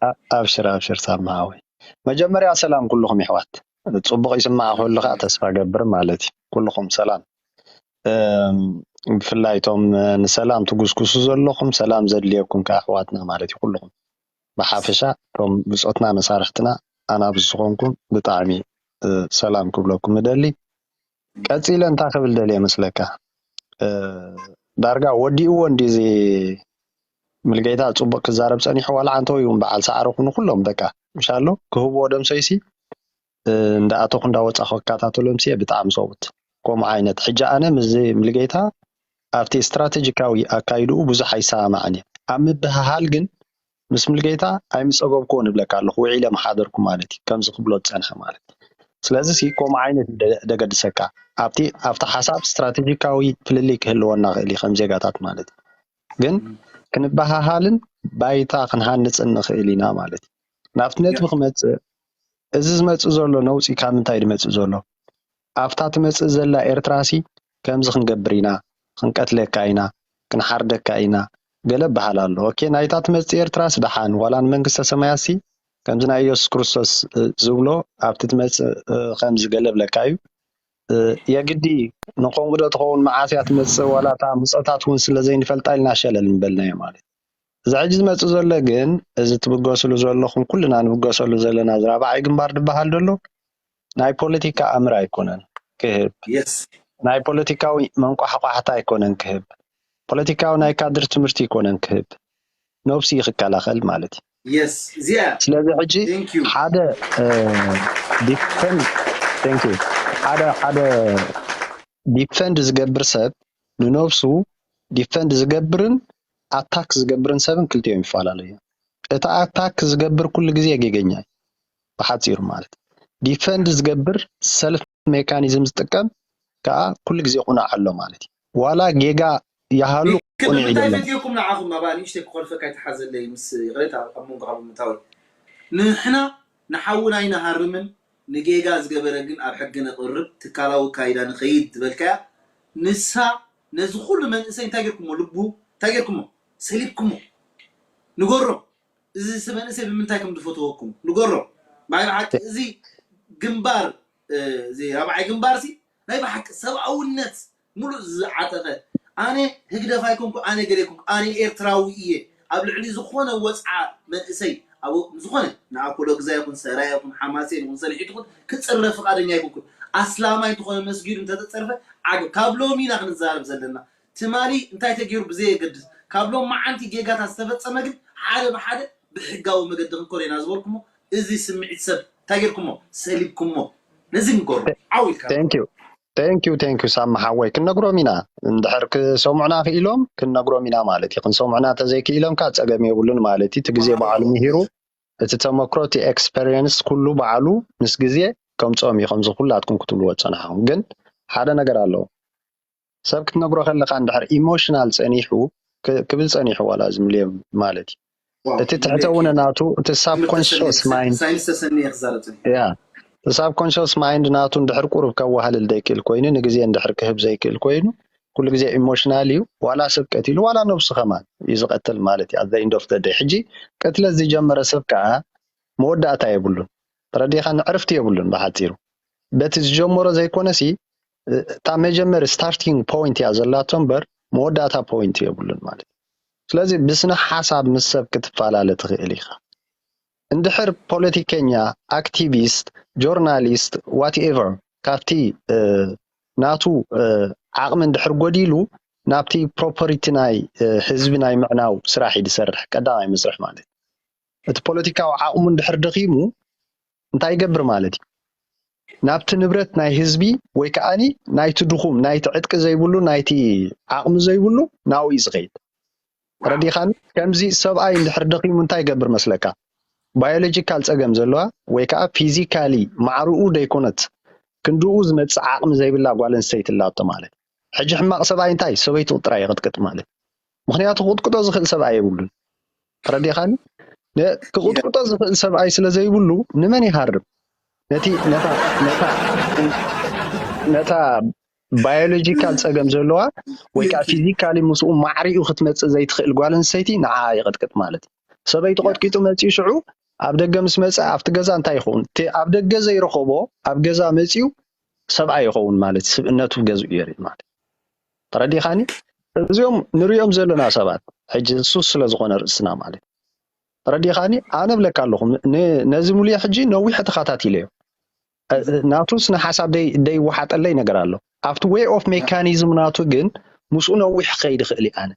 ኣ- ኣብሽር ኣብሽር ሳማ ሓወይ። መጀመርያ ሰላም ኩልኹም ይሕዋት። ጽቡቕ ይስማዕ ክህሉ ከዓ ተስፋ ገብር ማለት እዩ። ኩልኹም ሰላም። እም፣ ብፍላይ እቶም ንሰላም ትጉስጉሱ ዘለኹም ሰላም ዘድልየኩም ከዓ ኣሕዋትና ማለት እዩ። ኩልኹም ብሓፈሻ እቶም ብጾትና መሳርሕትና ኣናብስ ዝኾንኩም ብጣዕሚ እ፣ ሰላም ክብለኩም እደሊ። ቀጺለ እንታይ ክብል ደልየ መስለካ? እ፣ ዳርጋ ወዲእዎ እንዲ እዚ ምልጌታ ጽቡቕ ክዛረብ ጸኒሑ ዋላ ዓንተው ይውን በዓል ሰዓረ ኩኑ ኩሎም በቃ ምሻሎ ክህብዎ ደምሰይሲ እንዳኣተኹ እንዳወፃኹ ክከታተሎም ሲየ ብጣዕሚ ሰብኡት ከምኡ ዓይነት ሕጂ ኣነ ምስዚ ምልጌታ ኣብቲ ስትራቴጂካዊ ኣካይድኡ ብዙሕ ኣይሰማማዕን እየ ኣብ ምብህሃል ግን ምስ ምልጌታ ኣይምፀገብኩዎ ንብለካ ኣለኹ ውዒለ ምሓደርኩ ማለት እዩ ከምዚ ክብሎ ዝፀንሐ ማለት ስለዚ ሲ ከምኡ ዓይነት እዩ ደ- ደገድሰካ ኣብቲ ኣብቲ ሓሳብ ስትራቴጂካዊ ፍልልይ ክህልወና ክእል እዩ ከም ዜጋታት ማለት እዩ ግን ክንበሃሃልን ባይታ ክንሃንፅን ንኽእል ኢና ማለት እዩ ናብቲ ነጥቢ ክመፅእ እዚ ዝመፅእ ዘሎ ነውፂ ካብ ምንታይ ድመፅእ ዘሎ ኣብታ ትመፅእ ዘላ ኤርትራሲ ከምዚ ክንገብር ኢና ክንቀትለካ ኢና ክንሓርደካ ኢና ገለ በሃል ኣሎ ኦኬ ናይታ ትመፅእ ኤርትራስ ደሓን ዋላ ንመንግስተ ሰማያሲ ከምዚ ናይ ኢየሱስ ክርስቶስ ዝብሎ ኣብቲ ትመፅእ ከምዚ ገለ ብለካ እዩ የግዲ ንኮንጉዶ ትኸውን መዓስ እያ ትመፅእ ዋላ እታ ምፀታት እውን ስለ ዘይንፈልጣ ኢልና ሸለል ንበልናዮ ማለት እዚ ሕጂ ዝመፅእ ዘሎ ግን እዚ ትብገስሉ ዘለኹም ኩልና ንብገሰሉ ዘለና እዚ ራብዓይ ግንባር ዝበሃል ዘሎ ናይ ፖለቲካ ኣምር ኣይኮነን ክህብ ናይ ፖለቲካዊ መንቋሕቋሕታ ኣይኮነን ክህብ ፖለቲካዊ ናይ ካድር ትምህርቲ ኣይኮነን ክህብ ነብሱ እዩ ክከላኸል ማለት እዩ ስለዚ ሕጂ ሓደ ዲፈንድ ሓደ ሓደ ዲፈንድ ዝገብር ሰብ ንነብሱ ዲፈንድ ዝገብርን ኣታክ ዝገብርን ሰብን ክልቲኦም ይፈላለዩ እዮም። እቲ ኣታክ ዝገብር ኩሉ ግዜ ጌገኛ እዩ። ብሓፂሩ ማለት ዲፈንድ ዝገብር ሰልፍ ሜካኒዝም ዝጥቀም ከዓ ኩሉ ግዜ ቁኑዕ ኣሎ ማለት እዩ። ዋላ ጌጋ ይሃሉ ቁኑዕ እዩ ንምንታይ ዘሎ። ፈትየኩም ንዓኹም ኣባ ንእሽተይ ክኾልፈካ ይተሓዘለይ ምስ ይቕሬታ ኣብ መንጎ ካብ ምታወይ ንሕና ንሓውና ኣይንሃርምን ንጌጋ ዝገበረ ግን ኣብ ሕጊ ነቕርብ ትካላዊ ኣካይዳ ንኸይድ ዝበልካያ ንሳ ነዚ ኩሉ መንእሰይ እንታይ ጌርኩሞ ልቡ እንታይ ጌርኩሞ ሰሊብኩሞ ንገሮ እዚ መንእሰይ ብምንታይ ከም ዝፈተወኩም ንገሮ ናይ ብሓቂ እዚ ግንባር እዚ ራብዓይ ግንባር ሲ ናይ ብሓቂ ሰብኣውነት ሙሉእ ዝዓጠቐ ኣነ ህግደፍ ኣይኮንኩ ኣነ ገለ ኣይኮንኩ ኣነ ኤርትራዊ እየ ኣብ ልዕሊ ዝኾነ ወፅዓ መንእሰይ ኣብ ዝኾነ ንኣኮሎግዛ ይኹን ሰራይ ይኹን ሓማሴን ይኹን ሰልሒት ይኹን ክፅረ ፍቓደኛ ኣይኮንኩን ኣስላማይ እንተኾነ መስጊዱ እንተተፀርፈ ዓገብ ካብ ሎሚ ኢና ክንዛረብ ዘለና ትማሊ እንታይ ተገይሩ ብዘየገድስ ካብ ሎም መዓንቲ ጌጋታት ዝተፈፀመ ግን ሓደ ብሓደ ብሕጋዊ መገዲ ክንከዶ ኢና ዝበልኩሞ እዚ ስምዒት ሰብ እንታይ ጌርኩሞ ሰሊብኩሞ ነዚ ንገሩ ዓው ኢልካ Thank you thank you ሳሚ ሓወይ ክንነግሮም ኢና እንድሕር ክሰምዑና ክኢሎም ክንነግሮም ኢና ማለት እዩ ክንሰምዑና ተዘይክኢሎም ከዓ ፀገም የብሉን ማለት እዩ እቲ ግዜ በዓሉ ምሂሩ እቲ ተመክሮ እቲ experience ኩሉ በዓሉ ምስ ግዜ ከምፅኦም እዩ ከምዚ ኩላትኩም ክትብልዎ ዝፀናሕኩም ግን ሓደ ነገር ኣለዎ ሰብ ክትነግሮ ከለካ እንድሕር ኢሞሽናል ፀኒሑ ክብል ፀኒሑ ዋላ እዚ ሚልዮን ማለት እዩ እቲ ትሕተ እውን ናቱ እቲ ሳብኮንሽስ ማይንድ ሳይንስ ተሰኒየ ክዛረብ ፀኒሐ ያ እቲ ሳብኮንሽስ ማይንድ ናቱ እንድሕር ቁሩብ ከዋህልል ዘይክእል ኮይኑ ንግዜ እንድሕር ክህብ ዘይክእል ኮይኑ ኩሉ ግዜ ኢሞሽናል እዩ ዋላ ሰብ ቀቲሉ ዋላ ነብሱ ከማን እዩ ዝቀትል ማለት እዩ at the end of the day ሕጂ ቅትለት ዝጀመረ ሰብ ከዓ መወዳእታ የብሉን ተረዲኻኒ ዕርፍቲ የብሉን ብሓፂሩ በቲ ዝጀመሮ ዘይኮነሲ እታ መጀመሪ starting point እያ ዘላቶ እምበር መወዳእታ point የብሉን ማለት እዩ ስለዚ ብስነ ሓሳብ ምስ ሰብ ክትፈላለ ትኽእል ኢኻ እንድሕር ፖለቲከኛ ኣክቲቪስት ጆርናሊስት whatever ካብቲ ናቱ ዓቕሚ እንድሕር ጎዲሉ ናብቲ property ናይ ህዝቢ ናይ ምዕናው ስራሕ እዩ ዝሰርሕ ቀዳማይ መስርሕ ማለት እቲ ፖለቲካዊ ዓቕሙ እንድሕር ደኺሙ እንታይ ይገብር ማለት እዩ ናብቲ ንብረት ናይ ህዝቢ ወይ ከዓኒ ናይቲ ድኹም ናይቲ ዕጥቂ ዘይብሉ ናይቲ ዓቕሚ ዘይብሉ ናብኡ እዩ ዝኸይድ ተረዲኻኒ ከምዚ ሰብኣይ እንድሕር ደኺሙ እንታይ ይገብር መስለካ ባዮሎጂካል ፀገም ዘለዋ ወይ ከዓ ፊዚካሊ ማዕርኡ ዘይኮነት ክንድኡ ዝመፅእ ዓቕሚ ዘይብላ ጓል ኣንስተይቲ ኣላቶ ማለት ሕጂ ሕማቕ ሰብኣይ እንታይ ሰበይቱ ጥራይ ይቕጥቅጥ ማለት ምኽንያቱ ክቕጥቅጦ ዝኽእል ሰብኣይ የብሉን ተረዲኻኒ ክቕጥቅጦ ዝኽእል ሰብኣይ ስለ ዘይብሉ ንመን ይሃርም ነቲ ነታ ነታ ነታ ባዮሎጂካል ፀገም ዘለዋ ወይ ከዓ ፊዚካሊ ምስኡ ማዕሪኡ ክትመፅእ ዘይትኽእል ጓል ኣንስተይቲ ንዓ ይቕጥቅጥ ማለት እዩ ሰበይቱ ቀጥቂጡ መፂኡ ሽዑ ኣብ ደገ ምስ መፀ ኣብቲ ገዛ እንታይ ይኸውን? እቲ ኣብ ደገ ዘይረኸቦ ኣብ ገዛ መፂኡ ሰብኣይ ይኸውን ማለት ስብእነቱ ገዝኡ የርኢ ማለት። ተረዲኻኒ? እዚኦም ንሪኦም ዘለና ሰባት ሕጂ ሱስ ስለ ዝኾነ ርእስና ማለት ተረዲኻኒ? ኣነ ብለካ ኣለኹ ን- ነዚ ሙሉየ ሕጂ ነዊሕ ተኸታቲለዮ። እ- እ- ናቱ ስነ ሓሳብ ደይ- ደይወሓጠለይ ነገር ኣሎ። ኣብቲ way of mechanism ናቱ ግን ምስኡ ነዊሕ ክኸይድ ይኽእል እየ ኣነ።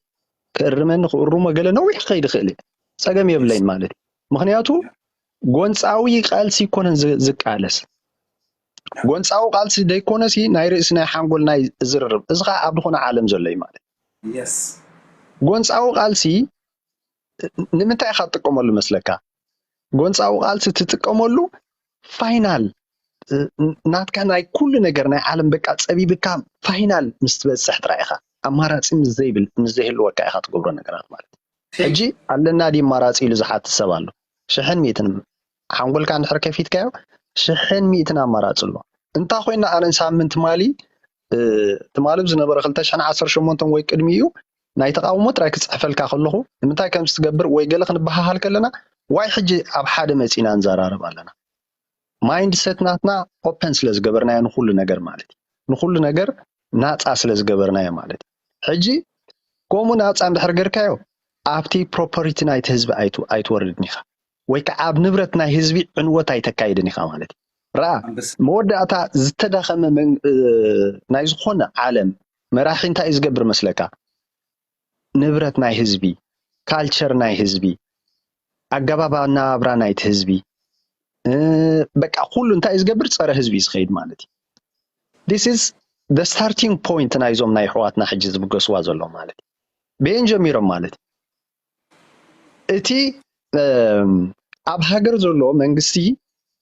ክእርመኒ ክእርሞ ገለ ነዊሕ ክኸይድ ይኽእል እየ። ጸገም የብለይን ማለት እዩ። ምኽንያቱ ጎንጻዊ ቃልሲ ይኮነን ዝ- ዝቃለስ ጎንጻዊ ቃልሲ ደይኮነሲ ናይ ርእሲ ናይ ሓንጎል ናይ ዝርርብ እዚ ኸዓ ኣብ ዝኾነ ዓለም ዘሎ እዩ ማለት እዩ። የስ ጎንጻዊ ቃልሲ ንምንታይ ኢኻ ትጥቀመሉ መስለካ? ጎንጻዊ ቃልሲ ትጥቀመሉ ፋይናል ናትካ ናይ ኩሉ ነገር ናይ ዓለም በቃ ጸቢብካ ፋይናል ምስ ትበጽሕ ጥራይ ኢኻ ኣማራጺ ምስ ዘይብል ምስ ዘይህልወካ ኢኻ ትገብሮ ነገራት ማለት እዩ። ሕጂ ኣለና ድዩ ኣማራጺ ኢሉ ዝሓትት ሰብ ኣሎ። ሽሕን ሚእትን ሓንጎልካ እንድሕር ከፊትካዮ ሽሕን ሚእትን ኣማራጺ ኣሎ። እንታ ኮይና ኣነ ንሳምንት ትማሊ እ፣ ትማሊ ዝነበረ ክልተ ሽሕን ዓሰርተ ሸሞንተን ወይ ቅድሚኡ ናይ ተቃውሞ ጥራይ ክጽሕፈልካ ከለኹ ንምንታይ ከምዚ ትገብር ወይ ገለ ክንበሃሃል ከለና ዋይ ሕጂ ኣብ ሓደ መጺና ንዘራረብ ኣለና። ማይንድ ሰት ናትና ኦፐን ስለ ዝገበርናዮ ንኩሉ ነገር ማለት እዩ። ንኩሉ ነገር ናጻ ስለ ዝገበርናዮ ማለት እዩ። ሕጂ ከምኡ ናጻ እንድሕር ገርካዮ ኣብቲ ፕሮፐርቲ ናይቲ ህዝቢ ኣይት- ኣይትወርድን ኢኻ ወይ ከዓ ኣብ ንብረት ናይ ህዝቢ ዕንወት ኣይተካይድን ኢኻ ማለት እዩ። ረኣ ኣንበሳ መወዳእታ ዝተዳኸመ መን- እ፣ ናይ ዝኾነ ዓለም መራሒ እንታይ እዩ ዝገብር መስለካ? ንብረት ናይ ህዝቢ፣ ካልቸር ናይ ህዝቢ፣ ኣገባብ ኣነባብራ ናይቲ ህዝቢ እ፣ በቃ ኩሉ እንታይ እዩ ዝገብር? ጸረ ህዝቢ እዩ ዝኸይድ ማለት እዩ። This is the starting point ናይዞም ናይ ኣሕዋትና ሕጂ ዝብገስዋ ዘለዉ ማለት እዩ። በየን ጀሚሮም ማለት እዩ? እቲ እም፣ ኣብ ሃገር ዘሎ መንግስቲ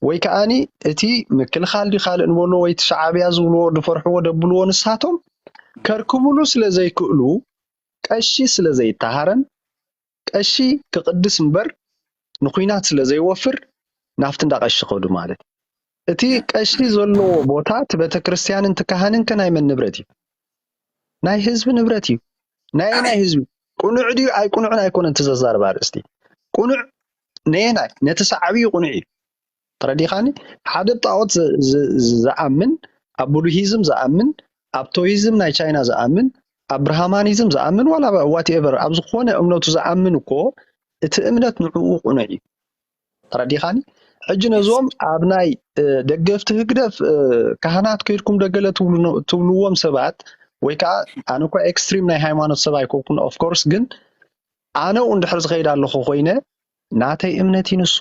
ወይ ከዓኒ እቲ ምክልኻል ድዩ ካልእ ንበሎ ወይ እቲ ሻዕብያ ዝብልዎ ድፈርሕዎ ደብልዎ ንሳቶም ከርክብሉ ስለ ዘይክእሉ ቀሺ ስለ ዘይተሃረም ቀሺ ክቕድስ እምበር ንኹናት ስለ ዘይወፍር ናብቲ እንዳ ቀሺ ከዱ ማለት እዩ። እቲ ቀሺ ዘለዎ ቦታ እቲ ቤተክርስትያንን እቲ ካህንን ከ ናይ መን ንብረት እዩ? ናይ ህዝቢ ንብረት እዩ። ናይ ናይ ህዝቢ ቅኑዕ ድዩ ኣይቅኑዕን ኣይኮነን እቲ ዘዛርብ ኣርእስቲ። ቅኑዕ ነየናይ ነቲ ሳዕቢ እዩ ቅኑዕ እዩ። ተረዲኻኒ? ሓደ ጣዖት ዝ- ዝ- ዝ- ዝኣምን ኣብ ቡድሂዝም ዝኣምን ኣብ ቶይዝም ናይ ቻይና ዝኣምን ኣብ ብርሃማኒዝም ዝኣምን ዋላ ዋትኤቨር ኣብ ዝኾነ እምነቱ ዝኣምን እኮ እቲ እምነት ንዕኡ ቅኑዕ እዩ። ተረዲኻኒ? ሕጂ ነዞም ኣብ ናይ እ፣ ደገፍቲ ህግደፍ እ፣ ካህናት ከይድኩም ደገለ ትብሉ- ትብልዎም ሰባት ወይ ከዓ ኣነ እኳ ኤክስትሪም ናይ ሃይማኖት ሰብ ኣይኮንኩን ኦፍኮርስ ግን ኣነ እንድሕር ዝኸይድ ኣለኹ ኮይነ ናተይ እምነት እዩ ንሱ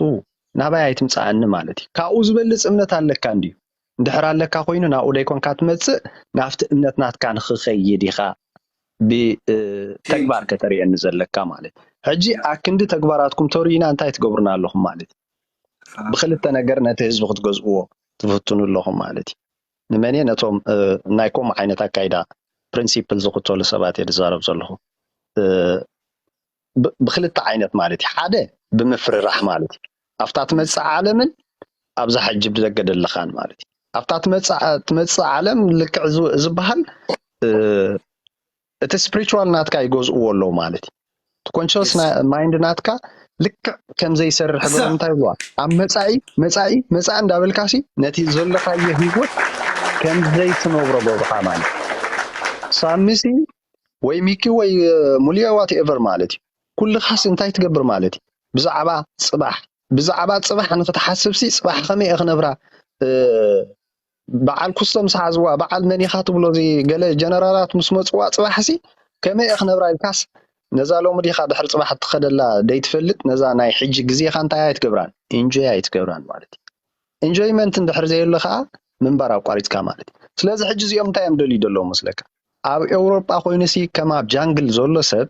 ናባይ ኣይትምፃኣኒ ማለት እዩ። ካብኡ ዝበልፅ እምነት ኣለካ እንድዩ እንድሕር ኣለካ ኮይኑ ናብኡ ደይኮንካ ትመፅእ ናብቲ እምነት ናትካ ንክኸይድ ኢኻ ብተግባር ከተርእየኒ ዘለካ ማለት ሕጂ ኣክንዲ ተግባራትኩም ተርእዩና እንታይ ትገብሩና ኣለኹም ማለት ብክልተ ነገር ነቲ ህዝቢ ክትገዝእዎ ትፍትኑ ኣለኹም ማለት እዩ። ንመን እየ ነቶም ናይ ከምኡ ዓይነት ኣካይዳ ፕሪንሲፕል ዝኽተሉ ሰባት እየ ዝዛረብ ዘለኹ። ብክልተ ዓይነት ማለት እዩ። ሓደ ብምፍርራሕ ማለት እዩ። ኣብታ ትመፅእ ዓለምን ኣብዛ ሕጂ ብደገ ዘለኻን ማለት እዩ። ኣብታ ትመፅእ ዓለም ልክዕ ዝበሃል እቲ ስፕሪቹዋል ናትካ ይገዝእዎ ኣለዉ ማለት እዩ። እቲ ኮንሽስ ማይንድ ናትካ ልክዕ ከም ዘይሰርሕ ብሎም እንታይ ይብልዋ ኣብ መፃኢ መፃኢ መፃኢ እንዳበልካሲ ነቲ ዘለካዮ ህይወት ከም ዘይትነብሮ ገብርካ ማለት እዩ። ሳሚሲ ወይ ሚኪ ወይ ሙሉየ ዋትኤቨር ማለት እዩ። ኩልኻስ እንታይ ትገብር ማለት እዩ? ብዛዕባ ፅባሕ ብዛዕባ ፅባሕ ንክትሓስብሲ ፅባሕ ከመይ እየ ክነብራ በዓል ኩስቶ ምስ ሓዝዋ በዓል መኒኻ ትብሎ እዚ ገለ ጀነራላት ምስ መፅዋ ፅባሕሲ ከመይ እየ ክነብራ ኢልካስ ነዛ ሎሚ ዲኻ ድሕሪ ፅባሕ እትኸደላ ደይትፈልጥ ነዛ ናይ ሕጂ ግዜኻ እንታይ ኣይትገብራን ኢንጆይ ኣይትገብራን ማለት እዩ። ኢንጆይመንት እንድሕር ዘየሎ ከዓ ምንባር ኣቋሪፅካ ማለት እዩ። ስለዚ ሕጂ እዚኦም እንታይ እዮም ደልዩ ዘለዉ መስለካ? ኣብ ኤውሮጳ ኮይኑሲ ከም ኣብ ጃንግል ዘሎ ሰብ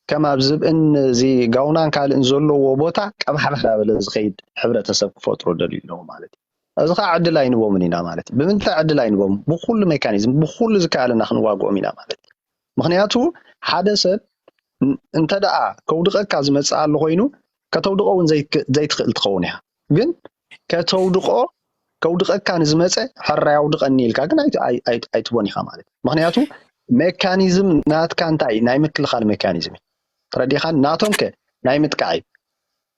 ከም ኣብ ዝብእን እዚ ጋውናን ካልእን ዘለዎ ቦታ ቀባሕባሕ ዳበለ ዝኸይድ ሕብረተሰብ ክፈጥሩ ደልዩ ኣለዉ ማለት እዩ። እዚ ከዓ ዕድል ኣይንቦምን ኢና ማለት እዩ። ብምንታይ ዕድል ኣይንቦም? ብኩሉ ሜካኒዝም ብኩሉ ዝከኣለና ክንዋግኦም ኢና ማለት እዩ። ምክንያቱ ሓደ ሰብ እንተ ደኣ ከውድቐካ ዝመፅእ ኣሎ ኮይኑ ከተውድቖ እውን ዘይትኽእል ትኸውን ኢኻ። ግን ከተውድቖ ከውድቐካ ንዝመፀ ሕራይ ኣውድቐኒ ኢልካ ግን ኣይትቦን ኢኻ ማለት እዩ። ምክንያቱ ሜካኒዝም ናትካ እንታይ ናይ ምክልኻል ሜካኒዝም እዩ። ተረዲኻን? ናቶም ከ ናይ ምጥቃዕ እዩ።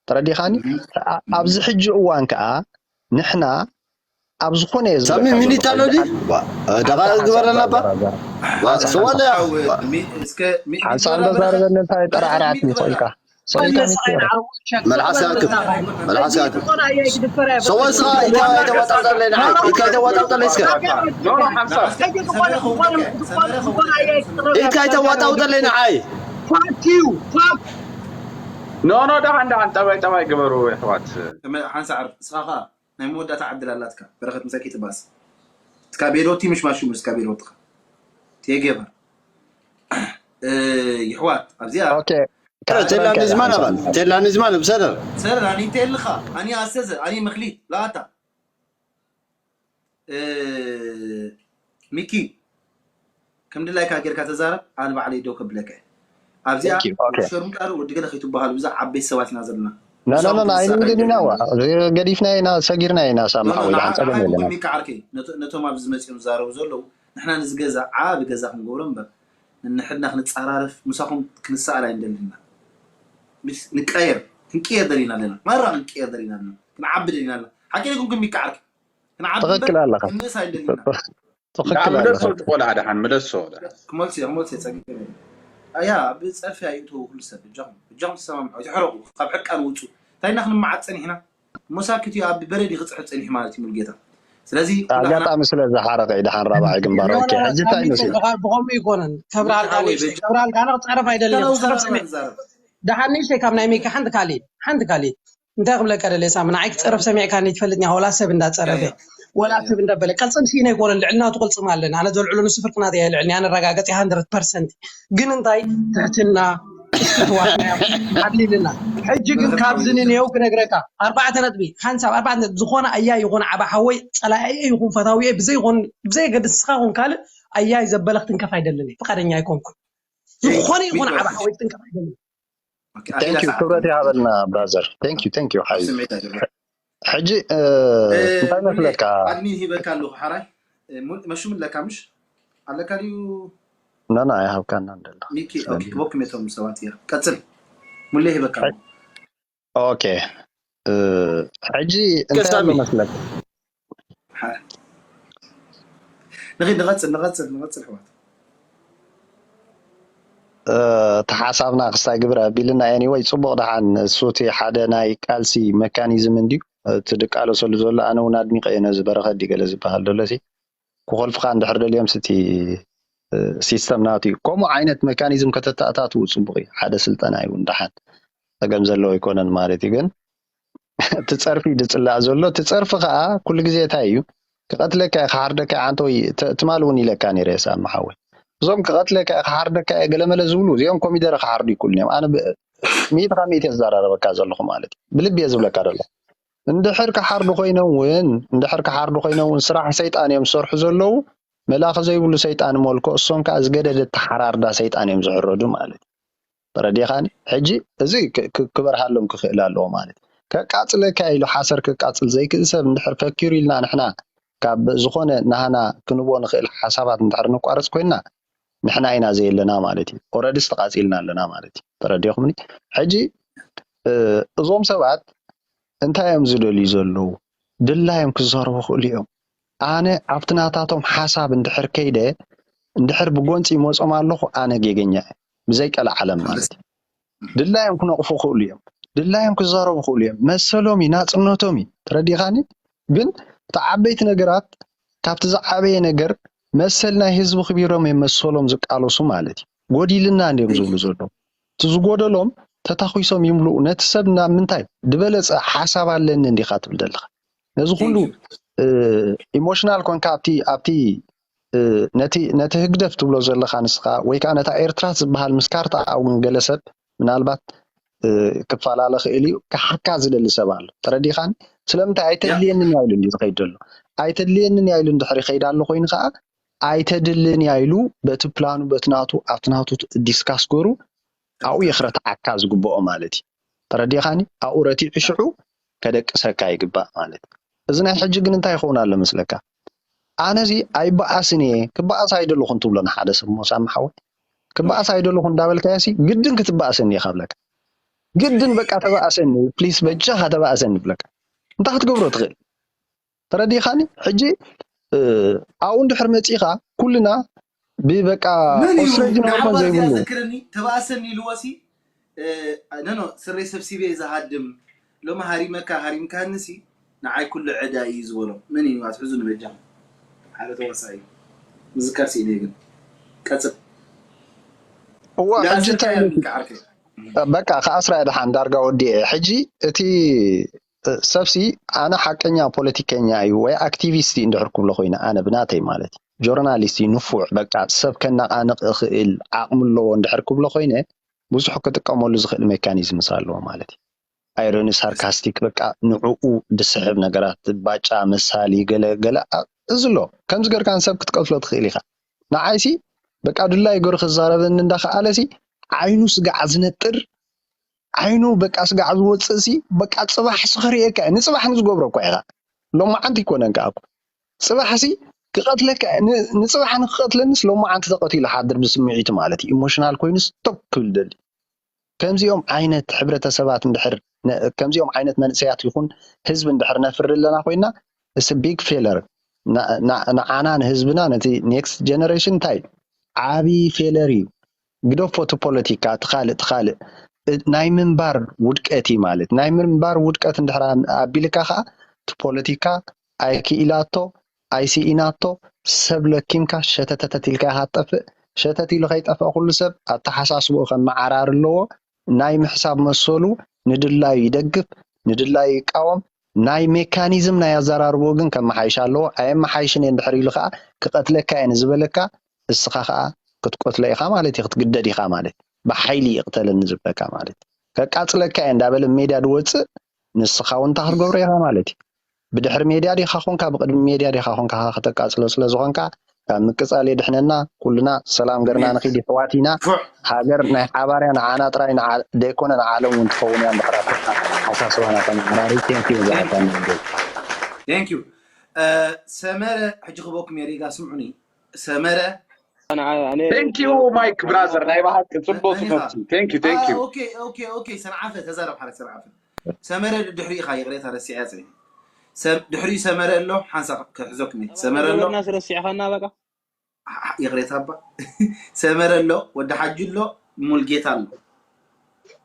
ተረዲኻኒ? ኣብዚ ሕጂ እዋን ከዓ ንሕና ኣብ ዝኾነ ሳሚ ሚኒት ኣሎ ዲ ደቃ ግበረና ባ ሰዋለ ሓንሳብ ተዛረበኒ እንታይ ጠራዕራዕት ይኽእልካ መልሓስ ያክብ መልሓስ ያክብ ሰዋ ስኻ ኢትካ ተዋጣውጠለይ ንዓይ ኢትካ ተዋጣውጠለይ እስከ ኢትካ ተዋጣውጠለይ ንዓይ ኖ ኖ ደሓን ደሓን ጠባይ ጠባይ ግበሩ ኣሕዋት። ሓንሳ ዓርፍ እስኻ ኸዓ ናይ መወዳእታ ዕድል ኣላትካ በረኸት ምሳይ ከይትባእስ። እስካ ቤዶቲ ምሽ ማሹ እስካ ቤዶትኻ ቴጌበር ይሕዋት ኣብዚኣ ቴላ ንዝማን ኣባል ቴላ ንዝማን ብሰደር ሰደር ኣኒ ቴልኻ ኣኒ ኣሰዘ ኣኒ ምክሊት ላታ ሚኪ ከም ድላይካ ጌርካ ተዛረብ ኣነ ባዕለይ ደው ከብለካ እየ ኣብዚኣ ሸርሙጣ ዶ ወዲ ገለ ከይትበሃሉ ብዛዕ ዓበይቲ ሰባት ኢና ዘለና ኣይንግድን ኢና ገዲፍና ኢና ሰጊርና ኢና ሳምሓ ወይ ደሓን ፀገም የለና ሚኪ ዓርከይ ነቶም ኣብዚ መፅኦም ዝዛረቡ ዘለዉ ንሕና ንዚ ገዛ ዓቢ ገዛ ክንገብሮ እምበር ንንሕድና ክንፀራረፍ ምሳኹም ክንሰኣል ኣይንደልን ኢና ንቀየር ክንቅየር ደሊና ኣለና ማራ ክንቅየር ደሊና ኣለና ክንዓቢ ደሊና ኣለና ሓቂ ኢልኩም ግን ሚኪ ዓርከይ ትኽክል ኣለኻ ክንእስ ኣይደሊና ትኽክል ኣለኻ ምለሶ ቆልዓ ደሓን ምለሶ ክመልስ እየ ክመልስ እየ ፀጊ ኣያ ብፀርፊ ኣይእትው ኩሉ ሰብ እጃኹም እጃኹም ተሰማምዑ ኣይትሕረቁ ካብ ሕቃን ውፁ እንታይ ኢና ክንመዓት ፀኒሕና ሞሳክት እዩ ኣብ በረድ ክፅሕፍ ፀኒሑ ማለት እዩ ሙልጌታ ስለዚ ኣጋጣሚ ስለ ዝሓረቀ እዩ ደሓን ራብዓይ ግንባር ኦኬ ሕጂ እንታይ መሲሉ ብኸምኡ ይኮነን ተብራልካ ተብራልካ ኣነ ክፀረፍ ኣይደልየ ደሓን ንእሽተይ ካብ ናይ ሜኪ ሓንቲ ካሊእ ሓንቲ ካሊእ እንታይ ክብለካ ደለ ሳሚ ንዓይ ክፀረፍ ሰሚዕካኒ ትፈልጥ ኒኻ ወላ ሰብ እንዳፀረፈ ወላ ሰብ እንዳበለ ቀልፅም ሲኢነ ኣይኮነን ልዕልና ትቅልፅም ኣለና ኣነ ዘልዕሎ ንሱ ፍርቂ ናተይ ኣይልዕልኒ ኣነ ረጋገፂ ሃንድረት ፐርሰንት ግን እንታይ ትሕትና እስትትዋና ዓብሊልና ሕጂ ግን ካብዚ ንንየው ክነግረካ ኣርባዕተ ነጥቢ ሓንሳብ ኣርባዕተ ነጥቢ ዝኾነ ኣያ ይኹን ዓባ ሓወይ ፀላኢየ ይኹን ፈታዊየ ብዘይኮን ብዘየገድስ ንስኻ ኹን ካልእ ኣያይ ዘበለ ክትንከፍ ኣይደልን ፍቃደኛ ኣይኮንኩን ዝኾነ ይኹን ዓባ ሓወይ ክትንከፍ ኣይደልን ክብረት ይሃበልና brother thank you thank you ሓይ ሕጂ እንታይ መስለካ ኣድሚን ሂበካ ኣለኹ ሓራይ መሹም ኣለካ ምሽ ኣለካ ድዩ ናና ኣይሃብካና እንደላ ሚኪ ክበኩም የቶም ሰባት እያ ቀፅል ሙሌ ሂበካ ኦኬ ሕጂ እንታይ መስለካ ንኺድ ንቐፅል ንቐፅል ንቐፅል ኣሕዋት እቲ ሓሳብና ክስታይ ግብረ ኣቢልና anyway ፅቡቕ ደሓን እሱ እቲ ሓደ ናይ ቃልሲ መካኒዝም እንድዩ እቲ ድቃለሰሉ ዘሎ ኣነ እውን ኣድኒቀ እየ ነዚ በረኸት ድዩ ገለ ዝበሃል ዘሎ ሲ ክኾልፍኻ እንድሕር ደልዮም ስቲ ሲስተም ናቱ እዩ ከምኡ ዓይነት መካኒዝም ከተተኣታትኡ ፅቡቅ እዩ ሓደ ስልጠና እዩ እውን ደሓን ፀገም ዘለዎ ኣይኮነን ማለት እዩ ግን እቲ ፀርፊ ድፅላእ ዘሎ እቲ ፀርፊ ከዓ ኩሉ ግዜ እንታይ እዩ ክቐትለካ እየ ክሓርደካ እየ ዓንተ ወይ ትማል እውን ኢለካ ነይረ ሳሚ ሓወይ እዞም ክቐትለካ እየ ክሓርደካ እየ ገለመለ ዝብሉ እዚኦም ኮሚደረ ክሓርዱ ይክእሉ እዮም ኣነ ሚእቲ ካብ ሚእቲ እየ ዝዘራረበካ ዘለኹ ማለት እዩ ብልቢ እየ ዝብለካ ዘሎ እንድሕር ክሓርዱ ኮይኖም እውን እንድሕር ክሓርዱ ኮይኖም እውን ስራሕ ሰይጣን እዮም ዝሰርሑ ዘለዉ መላኺ ዘይብሉ ሰይጣን መልክዑ እሶም ከዓ ዝገደደ ተሓራርዳ ሰይጣን እዮም ዝሕረዱ ማለት እዩ ተረዲኻኒ ሕጂ እዚ ክበርሃሎም ክኽእል ኣለዎ ማለት እዩ ከቃፅለካ ኢሉ ሓሰር ክቃፅል ዘይክእል ሰብ እንድሕር ፈኪሩ ኢልና ንሕና ካብ ዝኾነ ናህና ክንቦ ንኽእል ሓሳባት እንድሕር ንቋረፅ ኮይንና ንሕና ኢና ዘየለና ማለት እዩ ኦረድስ ተቃፂልና ኣለና ማለት እዩ ተረዲኹምኒ ሕጂ እዞም ሰባት እንታይ እዮም ዝደልዩ ዘለዉ ድላዮም ክዛረቡ ክእሉ እዮም ኣነ ኣብቲ ናታቶም ሓሳብ እንድሕር ከይደ እንድሕር ብጎንፂ ይመፆም ኣለኹ ኣነ ጌገኛ እየ ብዘይ ቀልዓለም ማለት እዩ ድላዮም ክነቕፉ ክእሉ እዮም ድላዮም ክዛረቡ ክእሉ እዮም መሰሎም እዩ ናፅነቶም እዩ ተረዲኻኒ ግን እቲ ዓበይቲ ነገራት ካብቲ ዝዓበየ ነገር መሰል ናይ ህዝቢ ክቢሮም እዮም መሰሎም ዝቃለሱ ማለት እዩ ጎዲልና እንዲዮም ዝብሉ ዘለዉ እቲ ዝጎደሎም ተታኺሶም ይምልኡ ነቲ ሰብ ናብ ምንታይ ዝበለፀ ሓሳብ ኣለኒ እንዲኻ ትብል ዘለኻ ነዚ ኩሉ ኢሞሽናል ኮንካ ኣብቲ ኣብቲ ነቲ ነቲ ህግደፍ ትብሎ ዘለኻ ንስኻ ወይ ከዓ ነታ ኤርትራ ዝበሃል ምስ ካርታ ኣውን ገለ ሰብ ምናልባት ክፈላለ ክእል እዩ ክሓካ ዝደሊ ሰብ ኣሎ ተረዲኻኒ ስለምንታይ ኣይተድልየንን እያ ኢሉ ዝኸይድ ዘሎ ኣይተድልየንን እያ ኢሉ እንድሕር ይኸይድ ኣሎ ኮይኑ ከዓ ኣይተድልን እያ ኢሉ በቲ ፕላኑ በቲ ናቱ ኣብቲ ናቱ ዲስካስ ገሩ ኣብኡ የኽረትዓካ ዝግብኦ ማለት እዩ ተረዲኻኒ ኣብኡ ረቲዑ ሽዑ ከደቅሰካ ይግባእ ማለት እዩ እዚ ናይ ሕጂ ግን እንታይ ይኸውን ኣሎ መስለካ ኣነዚ ኣይበኣስን እየ ክበኣስ ኣይደለኹን ትብሎ ንሓደ ሰብ ሞ ሳሚ ሓወይ ክበኣስ ኣይደለኹን እንዳበልካዮ ሲ ግድን ክትበኣስ እኒኻ ብለካ ግድን በቃ ተባእሰኒ ፕሊስ በጃኻ ተባእሰኒ ይብለካ። እንታይ ክትገብሮ ትኽእል? ተረዲኻኒ? ሕጂ ኣብኡ እንድሕር መፂኻ ኩልና ብበቃ መን እዩ ኦስትሬጅ ንዓባ ኖርማል እዚኣ ዘይብሉ ዘክረኒ ተባእሰኒ ኢልዎ ሲ ነኖ ስረይ ሰብሲበ ዝሃድም ሎሚ ሃሪመካ ሃሪምካኒ ሲ ንዓይ ኩሉ ዕዳ እዩ ዝበሎ መን እዩ ኣትሕዙ ንበጃ ሓደ ተዋሳኢ ምዝካር ስኢነ ግን ቀፅል እዋ ሕጂ እንታይ ዝኣሰርካዮ ኢሉ ከዓርከ በቃ ከኣስራ ድሓን ዳርጋ ወዲኤ ሕጂ እቲ ሰብሲ ኣነ ሓቀኛ ፖለቲከኛ እዩ ወይ ኣክቲቪስት እዩ እንድሕር ክብሎ ኮይነ ኣነ ብናተይ ማለት እዩ ጆርናሊስት እዩ ንፉዕ በቃ ሰብ ከነቃንቅ እኽእል ዓቅሚ ኣለዎ እንድሕር ክብሎ ኮይነ ብዙሕ ክጥቀመሉ ዝኽእል ሜካኒዝምስ ኣለዎ ማለት እዩ ኣይሮኒ ሳርካስቲክ በቃ ንዕኡ ድስሕብ ነገራት ባጫ መሳሊ ገለ ገለ ኣ- እዚ ኣሎ ከምዚ ገርካ ንሰብ ክትቀትሎ ትኽእል ኢኻ ንዓይሲ በቃ ድላይ ገሩ ክዛረበኒ እንዳኸኣለሲ ዓይኑ ስጋዕ ዝነጥር ዓይኑ በቃ ስጋዕ ዝወፅእ ሲ በቃ ፅባሕ ሲ ክርእየካ እየ። ንፅባሕ ንዝገብሮ እኳ ኢኻ ሎማዓንቲ ይኮነን ከዓ እኮ ፅባሕ ሲ ክቐትለካ እየ። ን- ንፅባሕ ንክቐትለንስ ሎማዓንቲ ተቐቲሉ ሓድር ብስምዒቱ ማለት እዩ ኢሞሽናል ኮይኑ ስቶፕ ክብል ደሊ ከምዚኦም ዓይነት ሕብረተሰባት እንድሕር ነ- ከምዚኦም ዓይነት መንእሰያት ይኹን ህዝቢ እንድሕር ነፍሪ ኣለና ኮይና it's big failure ንዓና ንህዝብና ነቲ ኔክስት ጀነሬሽን እንታይ ዓብዪ ፌለር እዩ ግደፎ እቲ ፖለቲካ እቲ ካልእ እቲ ካልእ እ- ናይ ምንባር ውድቀት እዩ ማለት ናይ ምንባር ውድቀት እንድሕር ኣቢልካ ከዓ እቲ ፖለቲካ ኣይክኢላቶ ኣይስኢናቶ ሰብ ለኪምካ ሸተተተት ኢልካ ኢካ ትጠፍእ ሸተት ኢሉ ከይጠፍእ ኩሉ ሰብ ኣተሓሳስብኡ ከመዓራር ኣለዎ ናይ ምሕሳብ መሰሉ ንድላዩ ይደግፍ ንድላዩ ይቃወም ናይ ሜካኒዝም ናይ ኣዘራርብኡ ግን ከመሓይሽ ኣለዎ ኣየመሓይሽን እየ እንድሕር ኢሉ ከዓ ክቀትለካ እየ ንዝበለካ እስኻ ከዓ ክትቆትሎ ኢኻ ማለት እዩ ክትግደድ ኢኻ ማለት ብሓይሊ ይቅተለኒ ዝብለካ ማለት ከቃፅለካ እየ እንዳበለ ሜድያ ድወፅእ ንስኻ እውን እንታይ ክትገብሮ ኢኻ ማለት እዩ ብድሕሪ ሜድያ ዲኻ ኮንካ ብቅድሚ ሜድያ ዲኻ ኮንካ ከተቃፅሎ ስለ ዝኾንካ ካብ ምቅፃል የድሕነና ኩልና ሰላም ገርና ንኺድ ይሕዋት ኢና ሃገር ናይ ሓባርያ ንዓና ጥራይ ዘይኮነ ንዓለም እውን ትኸውን እያ እንድሕር ኣተካ ሓሳስባና ተመዓራሪ ቴንኪዩ ዝኣታና ቴንኪዩ ሰመረ ሕጂ ክበኩም የሪጋ ስምዑኒ ሰመረ ቴንኪዩ ማይክ ብራዘር ናይ ብሓቂ ፅቡቅ ትምህርቲ ቴንኪዩ ቴንኪዩ ሰንዓፈ ተዛረብ ሓደ ሰንዓፈ ሰመረ ድሕሪ ኢኻ ይቕሬታ ረሲዐ ጽ ድሕሪኡ ሰመረ ኣሎ ሓንሳ ክሕዘኩም ሰመረ ኣሎ ረሲዕኻና በቃ ይቕሬታ እባ ሰመረ ኣሎ ወዲ ሓጂ ኣሎ ሙልጌታ ኣሎ